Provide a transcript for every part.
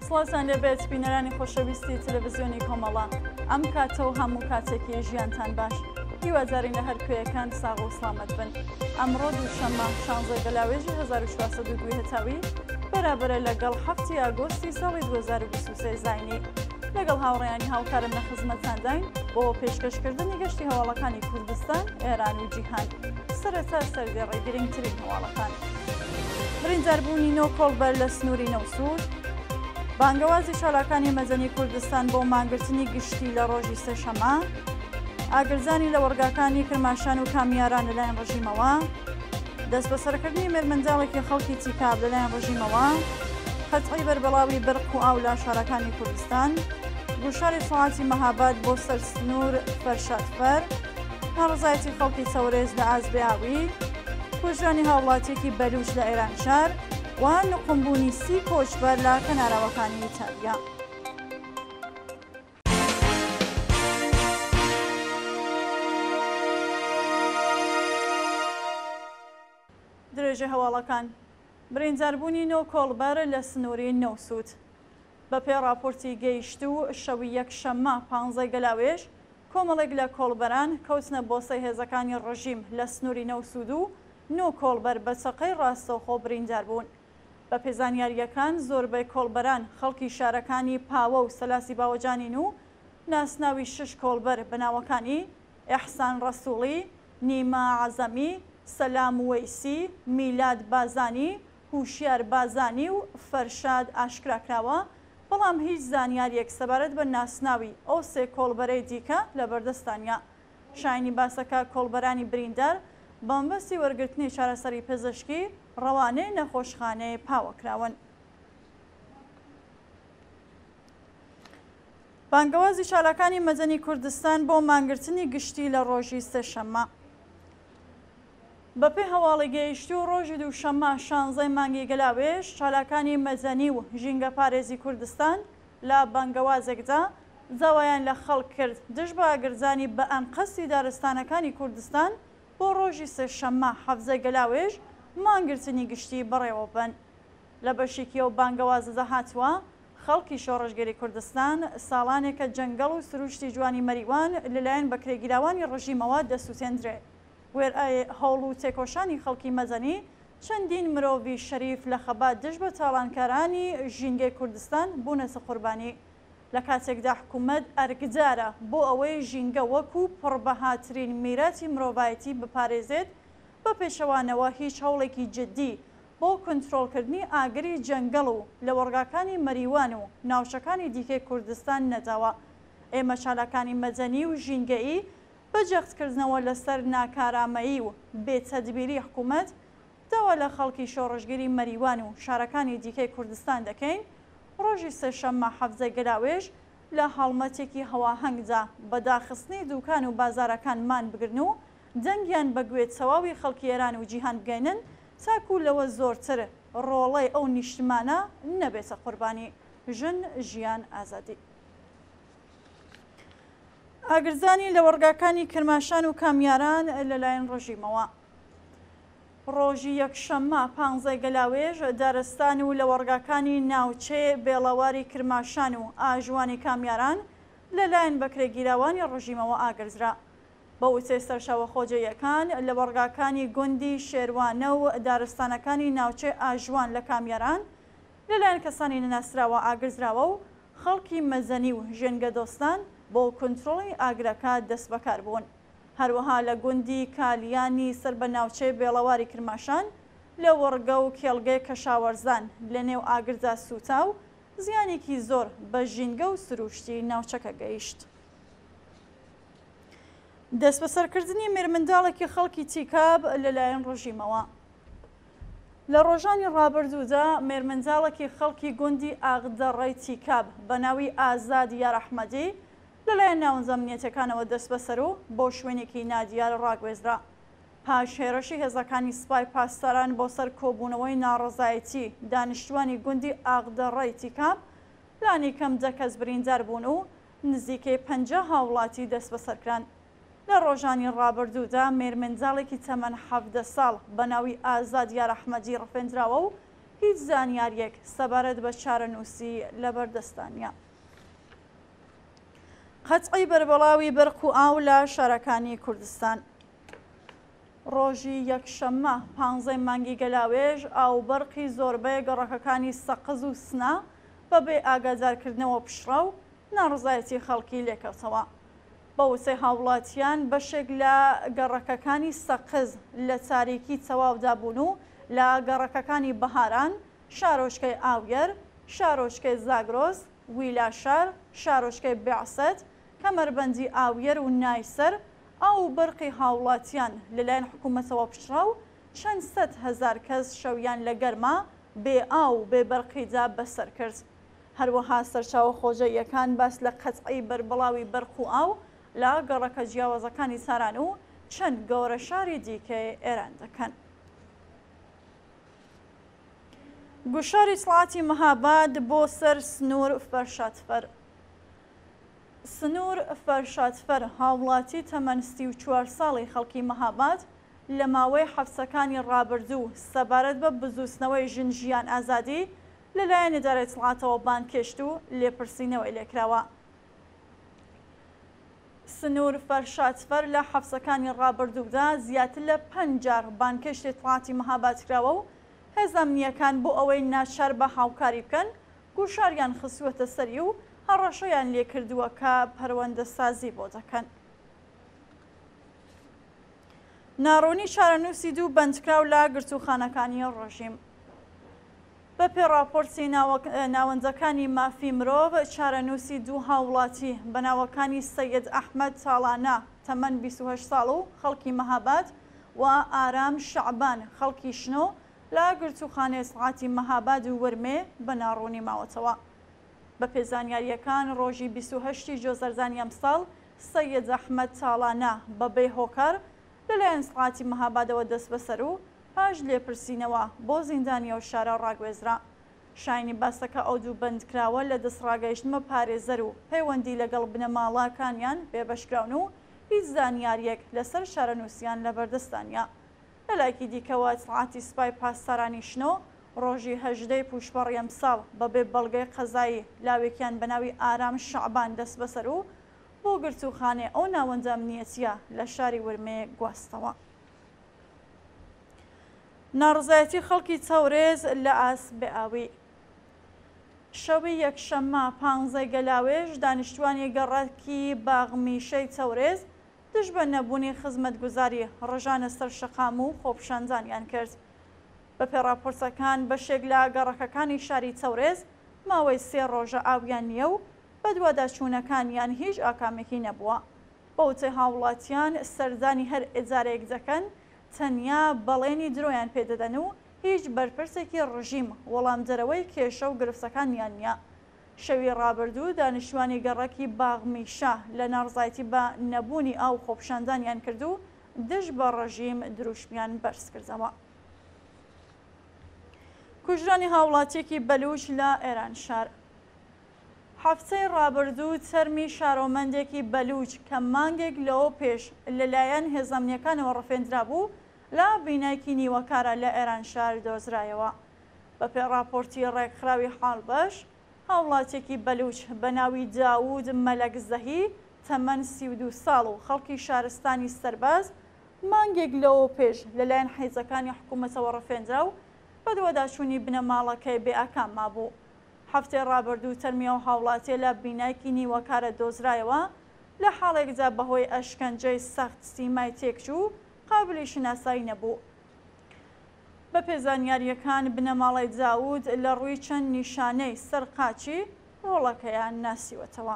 سڵاوتان لێبێت بینەرانی خۆشەویستی تەلەڤزیۆنی کۆمەڵە ئەم کاتە و هەموو کاتێکی ژیانتان باش هیوادارین لە هەر کوێیەکان ساغ و سڵامەت بن ئەمڕۆ دووشەممە شانزەی گەلاوێژی 1402 هەتاوی بەرابەرە لەگەڵ هەفتی ئاگۆستی ساڵی 2023 زینی لەگەڵ هاوڕێیانی هاوکارم لە خزمەتانداین بۆ پێشکەشکردنی گەشتی هەواڵەکانی کوردستان ئێران و جیهان سەرەتا سەردێڕی گرنگترین هەواڵەکان. برینداربوونی نۆ کۆڵبەر لە سنووری نەوسوود، بانگەوازی چالاکانی مەدەنی کوردستان بۆ مانگرتنی گشتی لە ڕۆژی سێشەممە، ئاگرزانی لەوەڕگاکانی کرماشان و کامیاران لەلایەن ڕژیمەوە، دەستبەسەرکردنی مێرمنداڵێکی خەڵکی تیکاب لەلایەن ڕژیمەوە، قەتعی بەربڵاوی برق و ئاو لە شارەکانی کوردستان، گوشاری سەعاتی مەهاباد بۆ سەر سنوور فەرشادفەر، ناڕەزایەتی خەڵکی سەورێز لە ئاست بێ ئاوی، کوژرانی هاوڵاتیەکی بەلوچ لە ئێرانشار و نوقمبوونی سی کۆچبەر لە کەناراوەکانی ئیتالیا. درێژەی هەواڵەکان برینداربوونی نۆ کۆڵبەر لە سنووری نەوسوود. بەپێی ڕاپۆرتی گەیشتوو شەوی یەکشەممە پانزەی گەلاوێژ کۆمەڵێک لە کۆڵبەران کەوتنە بۆسەی هێزەکانی ڕژیم لە سنووری نەوسوود و نۆ کۆڵبەر بە چەقەی ڕاستەوخۆ بریندار بوون. بەپێی زانیارییەکان زۆربەی کۆڵبەران خەڵکی شارەکانی پاوە و سەلاسی باوەجانین و ناسناوی شش کۆڵبەر بە ناوەکانی، ئێحسان ڕەسووڵی، نیما عەزەمی، سەلام وەیسی، میلاد بازانی، هوشیار بازانی و فەرشاد ئاشکرا کراوە، بەڵام هیچ زانیارییەک سەبارەت بە ناسناوی ئەو سێ کۆڵبەرەی دیکە لەبەردەستدا نییە. شایەنی باسە کە کۆڵبەرانی بریندار بەمەبەستی وەرگرتنی چارەسەری پزیشکی ڕەوانەی نەخۆشخانەی پاوە کراون. بانگەوازی چالاکانی مەدەنی کوردستان بۆ مانگرتنی گشتی لە ڕۆژی سێشەممە. بەپێی هەواڵی گەیشتوو ڕۆژی دووشەممە شانزەی مانگی گەلاوێژ چالاکانی مەدەنی و ژینگەپارێزی کوردستان لە بانگەوازێکدا داوایان لە خەڵک کرد دژ بە ئاگردانی بە ئەنقەستی دارستانەکانی کوردستان بۆ ڕۆژی سێشەممە حەڤدەی گەلاوێژ مانگرتنی گشتی بەڕێوەببەن. لە بەشێکی ئەو بانگەوازەدا هاتووە، خەڵکی شۆڕشگێری کوردستان ساڵانێکە جەنگەڵ و سروشتی جوانی مەریوان لەلایەن بەکرێگیراوانی ڕژیمەوە دەسوتێندرێ. وێرای هەوڵ و تێکۆشانی خەڵکی مەدەنی، چەندین مرۆڤی شەریف لە خەبات دژ بە تاڵانکارانی ژینگەی کوردستان بوونەتە قوربانی. لە کاتێکدا حکوومەت ئەرکدارە بۆ ئەوەی ژینگە وەکوو پڕبەهاترین میراتی مرۆڤایەتی بپارێزێت، بە پێچەوانەوە هیچ هەوڵێکی جددی بۆ کونترۆڵکردنی ئاگری جەنگەڵ و لەوەڕگاکانی مەریوان و ناوچەکانی دیکەی کوردستان نەداوە. ئێمە چالاکانی مەدەنی و ژینگەیی بە جەختکردنەوە لەسەر ناکارامەیی و بێ تەدبیری حکوومەت، داوا لە خەڵکی شۆڕشگیری مەریوان و شارەکانی دیکەی کوردستان دەکەین ڕۆژی سێشەممە حەڤدە گەلاوێژ لە هەڵمەتێکی هەواهەنگدا بە داخستنی دووکان و بازارەکان مانبگرن و دەنگیان بە گوێ تەواوی خەڵکی ئێران و جیهان بگەینن تاکوو لەوە زۆرتر ڕۆڵەی ئەو نیشتمانە نەبێتە قوربانی ژن ژیان ئازادی. ئاگرزانی لەوەڕگاکانی کرماشان و کامیاران لەلایەن ڕژیمەوە. ڕۆژی یەکشەممە پانزەی گەلاوێژ دارستان و لەوەڕگاکانی ناوچەی بێڵەواری کرماشان و ئاژوانی کامیاران لەلایەن بەکرێگیراوانی ڕژیمەوە ئاگردرا. بە وتەی سەرچاوە خۆجێیەکان، لەوەڕگاکانی گوندی شێروانە و دارستانەکانی ناوچەی ئاژوان لە کامیاران لەلایەن کەسانی نەناسراوە ئاگردراوە و خەڵکی مەدەنی و ژینگەدۆستان بۆ کونترۆڵی ئاگرەکە دەستبەکار بوون. هەروەها لە گوندی کالیانی سەر بە ناوچەی بێڵەواری کرماشان، لەوەڕگە و کێڵگەی کەشاوەرزان لەنێو ئاگردا سووتا و زیانێکی زۆر بە ژینگە و سرووشتی ناوچەکە گەیشت. دەستبەسەرکردنی مێرمنداڵێکی خەڵکی تیکاب لەلایەن ڕژیمەوە. لە ڕۆژانی ڕابردوودا مێرمنداڵێکی خەڵکی گوندی ئاغدەڕەی تیکاب بە ناوی ئازاد یارئەحمەدی لەلایەن ناوەندە ئەمنیەتیەکانەوە دەستبەسەر و بۆ شوێنێکی نادیار ڕاگوێزرا. پاش هێرشی هێزەکانی سپای پاسداران بۆ سەر کۆبوونەوەی ناڕەزایەتی دانیشتوانی گوندی ئاغدەڕەی تیکاب، لانیکەم دە کەس بریندار بوون و نزیکەی 50 هاوڵاتی دەستبەسەرکران. لە ڕۆژانی ڕابردوودا مێرمنداڵێکی تەمەن 17 ساڵ بە ناوی ئازاد یارئەحمەدی ڕفێندراوە و هیچ زانیارییەک سەبارەت بە چارەنووسی لەبەردەستدا نییە. قەتعی بەربڵاوی بەرق و ئاو لە شارەکانی کوردستان. ڕۆژی یەکشەممە پانزەی مانگی گەلاوێژ ئاو و بەرقی زۆربەی گەڕەکەکانی سەقز و سنە بە بێ ئاگادارکردنەوە پچڕا و ناڕەزایەتی خەڵکی لێکەوتەوە. بە وتەی هاوڵاتیان بەشێک لە گەڕەکەکانی سەقز لە تاریکی تەواودا بوون و لە گەڕەکەکانی بەهاران، شارۆچکەی ئاویەر، شارۆچکەی زاگرۆس، ویلاشار، شارۆچکەی بێعسەت، کەمەربەندی ئاویەر و نایسەر، ئاو و بەرقی هاوڵاتیان لەلایەن حکومەتەوە پچڕا و چەند سەدهەزار کەس شەویان لە گەرما بێ ئاو و بێ بەرقیدا بەسەر کرد. هەروەها سەرچاوە خۆجێیەکان باس لە قەتعی بەربڵاوی بەرق و ئاو لە گەڕەکە جیاوازەکانی تاران و چەند گەورەشاری دیکەی ئێران دەکەن. گوشاری ئیتڵاعاتی مەهاباد بۆ سەر سنوور فەرشادفەر. سنوور فەرشادفەر، هاوڵاتی تەمەن 34 ساڵی خەڵکی مەهاباد، لە ماوەی هەفتەکانی ڕابردوو سەبارەت بە بزووتنەوەی ژن ژیان ئازادی لەلایەن ئیدارەی ئیتڵاعاتەوە بانگهێشت و لێپرسینەوەی لێکراوە. سنوور فەرشادفەر لە هەفتەکانی ڕابردوودا زیاتر لە پەنج جار بانگهێشتی ئیتڵاعاتی مەهاباد کراوە و هێزە ئەمنییەکان بۆ ئەوەی ناچار بە هاوکاری بکەن گوشاریان خستووەتە سەری و هەڕەشەیان لێکردووە کە پەروەندەسازی بۆ دەکەن. ناڕوونی چارەنووسی دوو بەندکراو لە گرتووخانەکانی ڕژیم. بەپێی ڕاپۆرتی ناوەندەکانی مافی مرۆڤ، چارەنووسی دوو هاووڵاتی بە ناوەکانی سەید ئەحمەد تاڵانە تەمەن 28 ساڵ و خەڵکی مەهاباد و ئارام شەعبان خەڵکی شنۆ لە گرتووخانەی ئیتڵاعاتی مەهاباد و ورمێ بە ناڕوونی ماوەتەوە. بەپێی زانیارییەکان ڕۆژی 28 ی جۆزەردانی ئەمساڵ سەید ئەحمەد تاڵانە بە بێ هۆکار لەلایەن ئیتڵاعاتی مەهابادەوە دەستبەسەر و پاش لێپرسینەوە بۆ زیندانی ئەو شارە ڕاگوێزرا. شایانی باسە کە ئەو دوو بەندکراوە لە دەستڕاگەیشتن بە پارێزەر و پەیوەندی لەگەڵ بنەماڵەکانیان بێبەشکراون و هیچ زانیارییەک لەسەر چارەنووسیان لەبەردەستدا نییە. لەلایەکی دیکەوە ئیتڵاعاتی سپای پاسدارانی شنۆ ڕۆژی 18 ی پووشپەڕی ئەمساڵ بەبێ بەڵگەی قەزایی لاوێکیان بە ناوی ئارام شەعبان دەستبەسەر و بۆ گرتووخانەی ئەو ناوەندە ئەمنییەتییە لە شاری ورمێ گواستەوە. ناڕەزایەتی خەڵکی تەورێز لە ئاست بێ ئاوی. شەوی یەکشەممە پانزەی گەلاوێژ دانیشتوانی گەڕەکی باغمیشەی تەورێز دژ بە نەبوونی خزمەتگوزاری ڕژانە سەر شەقام و خۆپیشاندانیان کرد. بەپێی ڕاپۆرتەکان بەشێک لە گەڕەکەکانی شاری تەورێز ماوەی سێ ڕۆژە ئاویان نییە و بەدواداچوونەکانیان هیچ ئاکامێکی نەبووە. بەوتەی هاوڵاتیان سەردانی هەر ئیدارەیەک دەکەن تەنیا بەڵێنی درۆیان پێ دەدەن و هیچ بەرپرسێکی ڕژیم وەڵامدەرەوەی کێشە و گرفتەکانیان نییە. شەوی ڕابردوو دانیشتوانی گەڕەکی باغمیشە لە ناڕزایەتی بە نەبوونی ئاو خۆپیشاندانیان کرد و دژ بە ڕژیم دروشمیان بەرزکردەوە. کوژرانی هاوڵاتیەکی بەلوچ لە ئێرانشار. هەفتەی ڕابردوو تەرمی شارۆمەندێکی بەلوچ کە مانگێک لەوە پێش لەلایەن هێزە ئەمنییەکانەوە ڕفێندرابوو، لە بینایەکی نیوەکارە لە ئێرانشار دۆزرایەوە. بەپێی ڕاپۆرتی ڕێکخراوی حاڵبەش، هاوڵاتییەکی بەلوچ بە ناوی داوود مەلەکزەهی تەمەن 32 ساڵ و خەڵکی شارستانی سەرباز مانگێک لەوە پێش لەلایەن حیزەکانی حکوومەتەوە ڕفێندرا و بەدواداچوونی بنەماڵەکەی بێ ئاکام مابوو. هەفتەی ڕابردوو تەرمی ئەو هاوڵاتیە لە بینایەکی نیوەکارە دۆزرایەوە، لە حاڵێکدا بەهۆی ئەشکەنجەی سەخت سیمای تێکچوو و قابلی شناسایی نەبوو. بەپێ زانیارییەکان بنەماڵەی داوود لە ڕووی چەند نیشانەی سەر قاچی ڕۆڵەکەیان ناسیوەتەوە.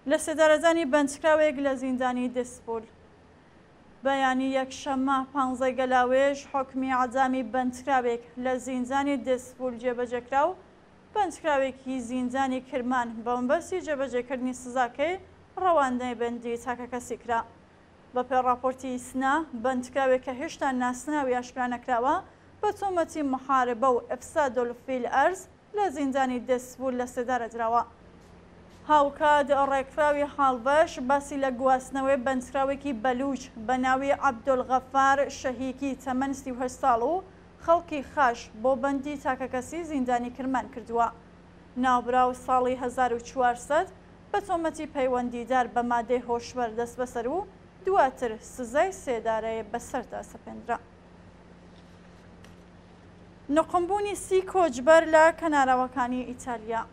لەسێدارەدانی بەندکراوێک لە زیندانی دزفول. بەیانی یەکشەممە پانزەی گەلاوێژ حوکمی عەدامی بەندکراوێک لە زیندانی دزفول جێبەجێکرا و بەندکراوێکی زیندانی کرمان بە مەبەستی جێبەجێکردنی سزاکەی ڕەوانەی بەندی تاکەکەسی کرا. بەپێی ڕاپۆرتی ئیسنا، بەندکراوێک کە هێشتا ناسناوی ئاشکرا نەکراوە، بە تۆمەتی محاربە و افساد فی الارض لە زیندانی دزفول لەسێدارە دراوە. هاوکات ڕێکخراوی حاڵبەش باسی لە گواستنەوەی بەندکراوێکی بەلووچ بە ناوی عەبدولغەفار شەهیکی تەمەن 38 ساڵ و خەڵکی خاش بۆ بەندی تاکەکەسی زیندانی کرمان کردووە. ناوبراو ساڵی 1400 بە تۆمەتی پەیوەندیدار بە مادەی هۆشبەر دەستبەسەر و دواتر سزای سێدارەی بەسەردا سەپێندرا. نوقمبوونی سی کۆچبەر لە کەناراوەکانی ئیتالیا.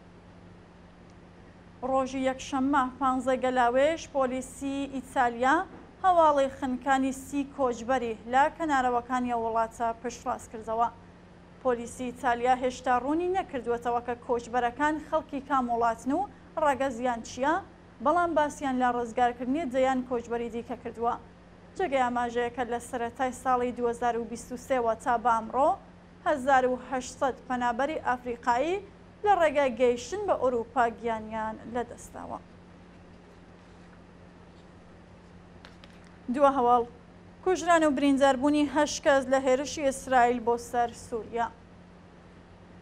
ڕۆژی یەکشەممە پانزەی گەلاوێژ پۆلیسی ئیتالیا هەواڵی خنکانی سی کۆچبەری لە کەنارەوەکانی ئەو وڵاتە پشتڕاست کردەوە. پۆلیسی ئیتالیا هێشتا ڕوونی نەکردووەتەوە کە کۆچبەرەکان خەڵکی کام وڵاتن و ڕەگەزیان چییە، بەڵام باسیان لە ڕزگارکردنی دەیان کۆچبەری دیکە کردووە. جێگەی ئاماژەیە کە لە سەرەتای ساڵی 2023 وە تا بە ئەمڕۆ 1800 پەنابەری ئەفریقایی لە ڕێگای گەیشتن بە ئەوروپا گیانیان لەدەستداوە. دوا هەواڵ، کوژران و برینداربوونی هەشت کەس لە هێرشی ئیسرائیل بۆ سەر سووریا.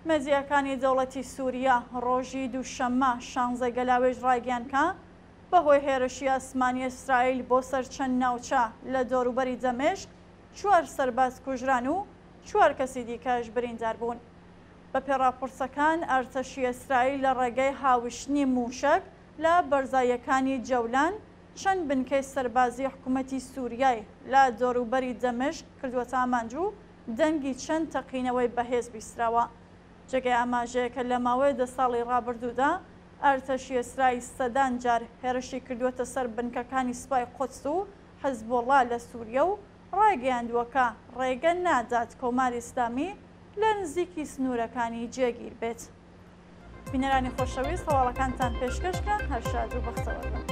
میدیاکانی دەوڵەتی سووریا ڕۆژی دووشەممە شانزەی گەلاوێژ ڕایگەیاند کە بەهۆی هێرشی ئاسمانی ئیسرائیل بۆ سەر چەند ناوچە لە دەوروبەری دەمشق چوار سەرباز کوژران و چوار کەسی دیکەش بریندار بوون. بەپێی ڕاپۆرتەکان، ئەرتەشی ئیسرائیل لە ڕێگەی هاویشتنی مووشەک لە بەرزاییەکانی جەولان، چەند بنکەی سەربازیی حکوومەتی سووریای لە دەوروبەری دەمشق کردووەتە ئامانج و دەنگی چەند تەقینەوەی بەهێز بیستراوە. جێگەی ئاماژەیە کە لە ماوەی دە ساڵی ڕابردوودا ئەرتەشی ئیسرائیل سەدان جار هێرشی کردووەتە سەر بنکەکانی سوپای قودس و حزبوڵڵا لە سووریە و ڕایگەیاندووە کە ڕێگە نادات کۆماری ئیسلامی لە نزیکی سنوورەکانی جێگیر بێت. بینەرانی خۆشەویست هەواڵەکانتان پێشکەش کران هەر شاد و بەختەوەر بن.